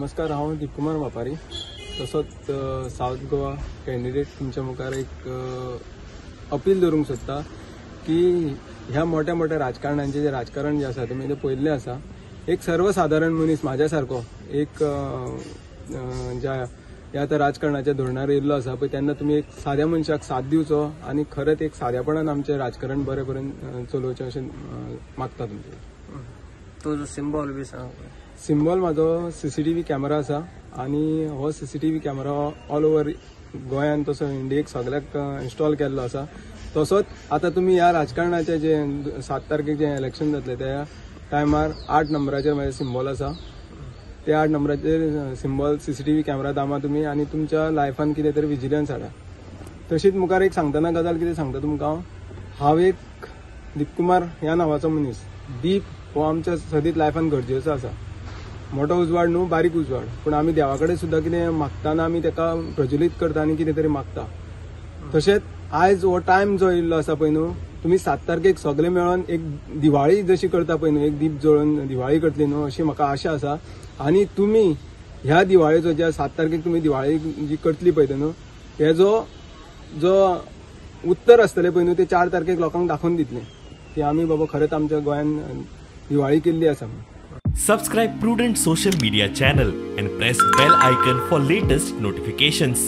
नमस्कार, हांव दीपकुमार मापारी, तसोच सावथ गोवा कॅन्डिडेट तुमच्या मुखार एक अपील दवरूंक सोदता की ह्या मोठ्या मोठ्या राजकारणांचें जें राजकारण जें आसा तुमी तें पळयल्लें आसा. एक सर्वसादारण मनीस म्हाज्या सारको एक ज्या ह्या आतां राजकारणाच्या धोरणार येयल्लो आसा पळय, तेन्ना तुमी एक साद्या मनशाक साथ दिवचो आनी खरेंच एक साद्यापणान आमचें राजकारण बरें करून चलोवचें अशें मागता तुमचें. तुजो सिम्बॉल बी सांग. सिम्बॉल म्हाजो CCTV camera आसा आनी हो CCTV camera all over गोंयान तसो इंडियेक सगळ्याक इन्स्टॉल केल्लो आसा. तसोच आतां तुमी ह्या राजकारणाचें जें 7 तारखेक जें इलेक्शन जातलें त्या टायमार 8 नंबराचेर म्हाजें सिम्बॉल आसा. त्या 8 नंबराचेर सिम्बॉल CCTV camera दामा तुमी आनी तुमच्या लायफान कितें तरी विजिलन्स हाडा. तशीच मुखार एक सांगतना गजाल कितें सांगता तुमकां हांव, हांव एक दीपकुमार ह्या नांवाचो मनीस. दीप हो आमच्या सदींच लायफान गरजेचो आसा. मोठो उजवाड न्हू, बारीक उजवाड, पूण आमी देवा कडेन सुद्दां कितें मागतना आमी ताका प्रज्वलीत करता आनी कितें तरी मागता. तशेंच आयज हो टायम जो येयल्लो आसा पळय न्हू, तुमी 7 तारखेक सगळे मेळोन एक दिवाळी जशी करता पळय न्हू, एक दीप जळोवन दिवाळी करतली न्हू, अशी म्हाका आशा आसा. आनी तुमी ह्या दिवाळेचो ज्या 7 तारखेक तुमी दिवाळी जी करतली पळय न्हू, हेजो जो उत्तर आसतलें पळय न्हू ते 4 तारखेक लोकांक दाखोवन दितले की आमी बाबा खरेंच आमच्या गोंयान दिवाळी केल्ली आसा. Subscribe Prudent Social Media channel and press bell icon for latest notifications.